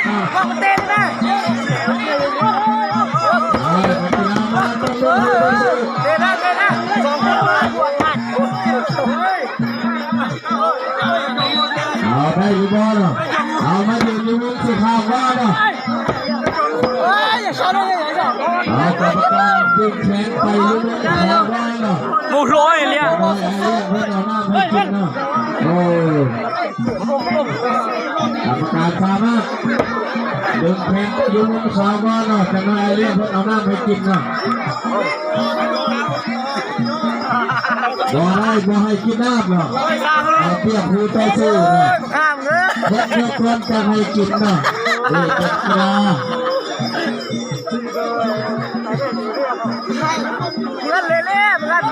ເຕະໄດ້ ເຕະໄດ້ ສອງຄົນມາບວກກັນ ເອົາໄດ້ຢູ່ບໍ່ເນາະ ເອົາມາຢືນຢູ່ມຸມສີຂາວກ່ອນເນາະ ເອົາກຳມະການດຶງແຂນໄປຢູ່ມຸມຂາວກ່ອນເນາະ ໝູ່ໂລຍເລີຍ ເພິ່ນເອົານ້ຳໃຫ້ກິນເນາະ ໂອ້ ກຳມະການສາມາດດຶງແຂນໄປຢູ່ມຸມຂາວກ່ອນເນາະ ຈັກໜ້ອຍອ້າຍລ້ຽງເພິ່ນເອົານ້ຳໃຫ້ກິນເນາະ ບໍ່ໄດ້ ບໍ່ໃຫ້ກິນນ້ຳເນາະ ເອົາປຽບຄູ່ຕໍ່ສູ້ເນາະ ເບິ່ງເທື່ອກ່ອນຈັກໃຫ້ກິນເນາະ ເອີ ຈັກກິນ ເງິນເລໆ ເງິນ